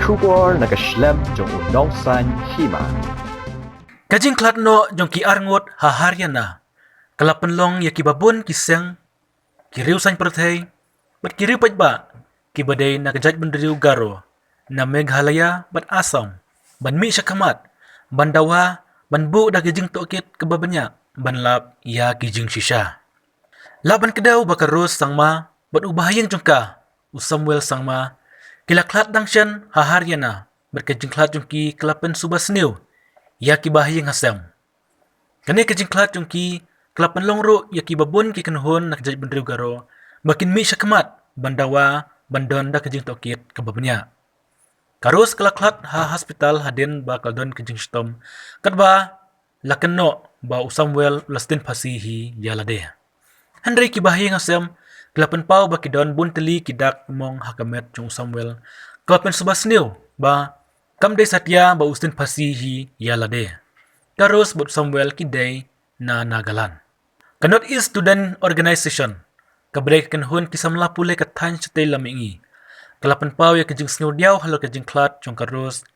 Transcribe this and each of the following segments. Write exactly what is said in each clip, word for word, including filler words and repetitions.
Khubor na ka shlem jong u nongsan hima. Ka jingkhlad noh jong ki arngut ha Haryana ka la pynlong ïa ki babun ki seng, ki riew saiñ pyrthei bad ki riew paidbah ki ba dei na ka jaitbynriew Garo na Meghalaya bad Assam ban mih shakhmat ban dawa ban buh da ka jingtohkit kaba bniah ban lap ïa ki jingshisha. Lah ban kdew ba ka Rose Sangma bad u bahaïing jong ka u Samuel Sangma ki la khlad dang shen ha Haryana bad ka jingkhlad jong ki ka la pynsuba sniew ïa ki bahaïing hasem. Kane ka jingkhlad jong ki ka la pynlong ruh ïa ki babun ki kynhun na ka jaitbynriew Garo ba kin mih shakhmat ban dawa ban don da ka jingtohkit kaba bniah. Ka Rose ka la khlad ha hospital hadien ba ka la don ka jingshitom katba la kynnoh ba u Samuel u la sdien phasi hi ïa lade. Hynrei ki bahaïing hasem ki la pynpaw ba ki don bun tylli ki dak mong ha ka met jong u Samuel kaba pynsuba sniew ba kam dei satia ba u sdien phasi hi ïa lade. Ka Rose bad u Samuel ki dei na Nagaland. Ka North East Student Organization kaba dei ka kynhun ki samla pule ka thaiñ shatei lam mihngi ka la pynpaw ïa ka jingsngewdiaw halor ka jingkhlad jong ka Rose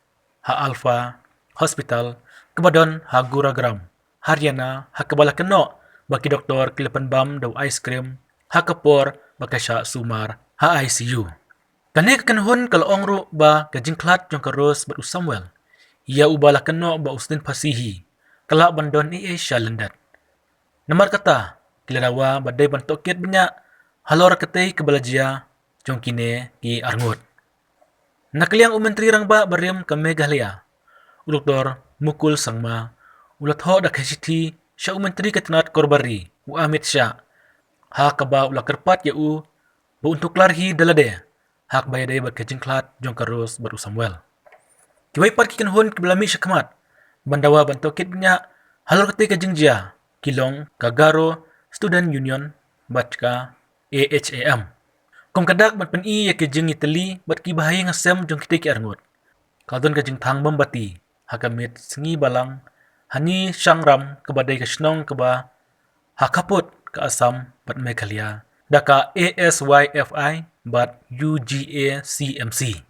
ha Alpha Hospital kaba don ha Gurugram, Haryana, ha kaba la kynnoh ba ki doktor ki la pynbam da u ice cream ha ka por ba ka shah sumar ha I C U. Kane ka kynhun ka la ong ruh ba ka jingkhlad jong ka Rose bad u Samuel ïa uba la kynnoh ba u sdien phasi hi ka lah ban don ei ei sha lyndet. Namar kata ki la dawa ba dei ban tohkit bniah halor katei kaba la jia jong kine ki arngut. Na ka liang u Myntri Rangbah barim ka Meghalaya u Doktor Mukul Sangma u la thoh da ka shithi sha u Myntri ka tnat kor bari u Amit Shah ha kaba u la kyrpad ïa u ba un tuklar hi da lade ha kaba ïadei bad ka jingkhlad jong ka Rose bad u Samuel. Kiwei pat ki kynhun kiba la mih shakhmat ban dawa ban tohkit bniah halor katei ka jingjia ki long ka Garo Student Union bad ka A H A M. Kum ka dak ban pyni ïa ka jingïatylli bad ki bahaïing hasem jong kitei ki arngut ka la don ka jingthang mombati ha ka miet sngi Balang ha Ni Shangram kaba dei ka shnong kaba ha khappud ka Assam bad Meghalaya da ka A S Y F I bad U G A C M C.